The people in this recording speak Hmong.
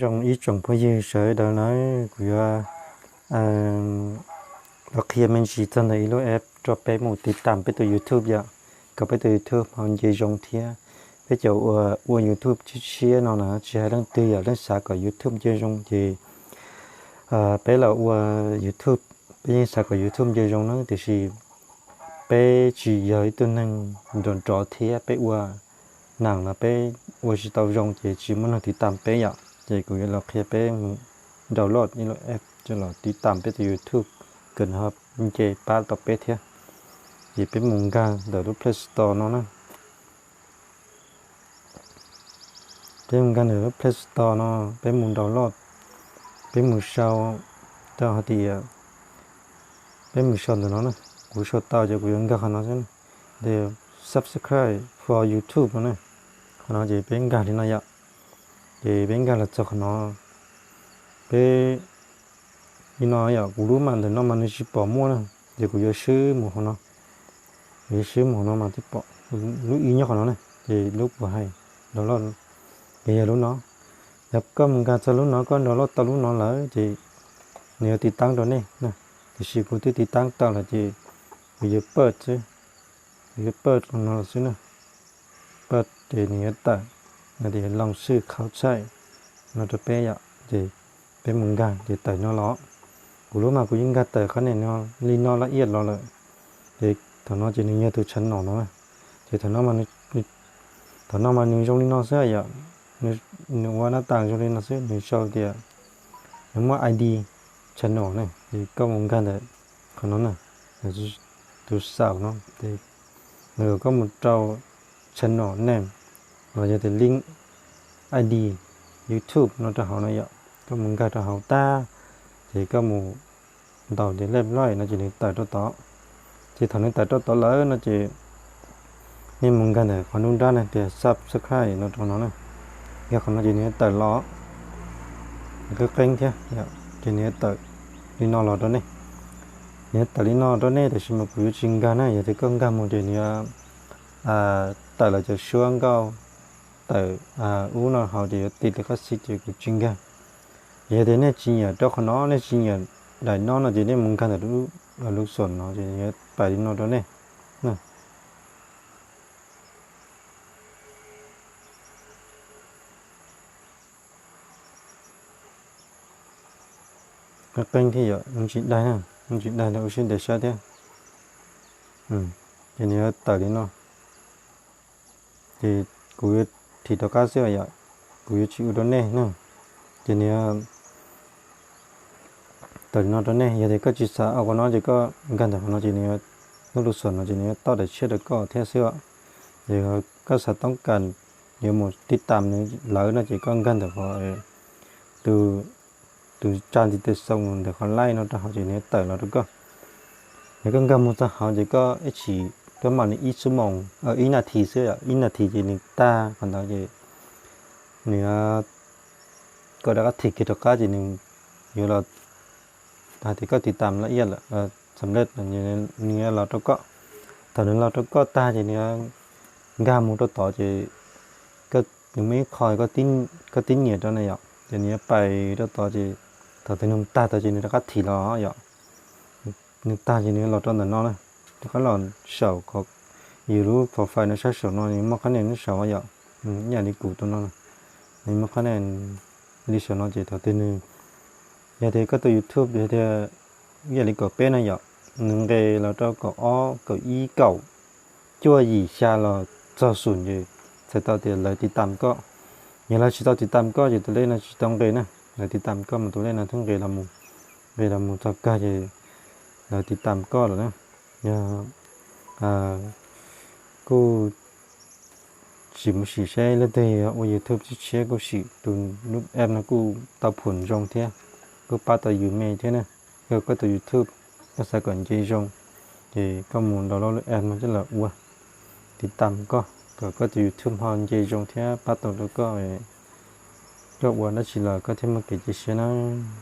Zoo ib tsoom phooj ywg sawv daws na, kuv yuav los qhia me ntsis txog ntawm ib lub app rau peb mus tiv tam peb tus YouTube yom, kom peb tus YouTube ho nce zoo thiab. Peb cov uas ua YouTube tshiab tshiab no na, tsis hais leej twg yom, leej xav kom YouTube nce zoo ces peb los ua YouTube, peb yeej xav kom YouTube nce zoo na, tiam sis peb tsis yog ib tug neeg nrov nrov thiab peb ua neeg los peb ua tsis tau zoo ces tsis muaj neeg tiv tam peb yom. Ces kuv yuav los qhia peb mus download ib lub app coj los tiv tam peb tus YouTube kom nws ho nce pab tau peb thiab. Ces peb mus nkag ntawm lub Play Store no na. Peb mus nkag ntawm lub Play Store no, peb mus download, peb mus sau, tau hais tias peb mus sau ntawm no na. Kuv sau tau ces kuv yuav nkag qhov no xwb na. Tias subscribe for YouTube no na. Qhov no ces peb nkag li no yom. Ces peb nkag los txog qhov no, peb li no yom, kuv lub mas ntawm no mas nws tsis pom muaj na, ces kuv yuav swb mus hauv no. Kuv yuav swb mus hauv no mas thiaj pom lub ib nyob qhov no na, ces lub kuv hais download ces yog lub no. Yog koj mus nkag txog lub no, koj download tau lub no lawm ces nws yuav tiv taab rau nej na. Tiam sis kuv twb tiv taab tau lawm ces kuv yuav paj xwb, kuv yuav paj no xwb na. Paj ces nws yuav tawm no tias Looj Swm Khau Tshaim no rau peb yom, ces peb mus nkag ces tawm no los. Kuv lub mas kuv yeej nkag tawm qhov niam no li no laj iaj los lawm. Ces thaum no ces nws yog tus channel no na. Ces thaum no mas nws zoo li no xwb yom, nws ua nab tas zoo li no xwb, nws sau tias nws muaj I D channel ne, ces koj mus nkag ntawm qhov no na, tus xaus no, nws kom koj mus rau channel name los yog tias link I D YouTube no rau hauv no yom, koj mus nkag rau hauv tag, ces koj mus ntaus tias lej loj no ces nws tawm rau tod. Ces thaum nws tawm rau tod lawm no ces nej mus nkag ntawm qhov nruab nrab na tias subscribe no rau no na. Nkag qhov no ces nws yuav tawm los qeeb qeeb thiab, ces nws yuav tawm li no los rau nej. Nws yuav tawm li no rau nej, tiam sis mas kuv yuav tsis nkag na, yog tias koj nkag mus ces nws yuav tawm los cov suab nkauj tawm ub no hauv ces yuav tiv li qab xib ces kuv tsis nkag. Yog tias nej tsis nyiam rau qhov no, nej tsis nyiam daim no no ces nej mus nkag ntawm lub xoom no ces nws yuav pais li no rau nej. Qeeb qeeb thiab yom, tsis daig na, tsis daig rau ua siab ntev sab thiab. Ces nws yuav tawm li no. Ces kuv yuav thim rov qab xwb yom, kuv yuav tsis ua rau nej na. Ces nws tawm li no rau nej, yog tias koj tsis xav ua qhov no ces koj nkag ntawm qhov no ces nws, lub lub xoom no ces nws yuav toj daim tshiab rau koj thiab xwb os. Ces koj xav toob kas yuav mus tiv tam nws lawm no ces koj nkag ntawm qhov tus tsa ntiv tes xoo ntawm qhov like no rau hauv ces nws yuav tawm los rau koj. Yog koj nkag mus txog hauv ces koj ib chim, koj mam li ib xuab moos, ib nas this xwb, ib nas this ces nws tag qhov ntawd ces nws, koj rov qab thim kiag rov qab ces nws yuav los hais tias koj tiv tam laj iaj lawm, xam lej, nws yuav los rau koj. Thaum nws los rau koj tag ces nws nkag mus rau tod ces nws muaj ib qho koj tib nias rau na yom, ces nws yuav pais rau tod ces thaum twg nws tag tod ces nws rov qab thim los yom. Nws tag ces nws los rau ntawm no na, rov qab los saum qhov yus lub profile no sab saum no nws muaj qhab nia nyob saum yom. Ib yam li kuv tus no, nws muaj qhab nia li saum no ces thaum twg nws, yog tias koj tus YouTube yog tias ib yam li kaum peb no yom, nws nqes los rau kaum ob, kaum ib, kaum, cuaj, yim, xya los txog xoom ces txhais tau tias lawv tiv tam koj. Yog lawv tsis tau tiv tam koj ces tus lej no tsis tau nqes na, lawv tiv tam koj mas tus lej no thiaj nqes los mus, nqes los mus txog kawg ces lawv tiv tam koj lawm na. Yog kuj sim mus sim seb leej twg ua YouTube tshiab tshiab kuj sim tus lub app no kuj tau phuam zoo thiab, kuj pab tau yus me thiab na. Yog koj tus YouTube koj xav kom nce zoo ces koj mus download lub app no coj los ua, tiv tam koj kom koj tus YouTube ho nce zoo thiab pab tau rau koj, koj ua dab tsi los koj thiaj muaj kev cia siab na.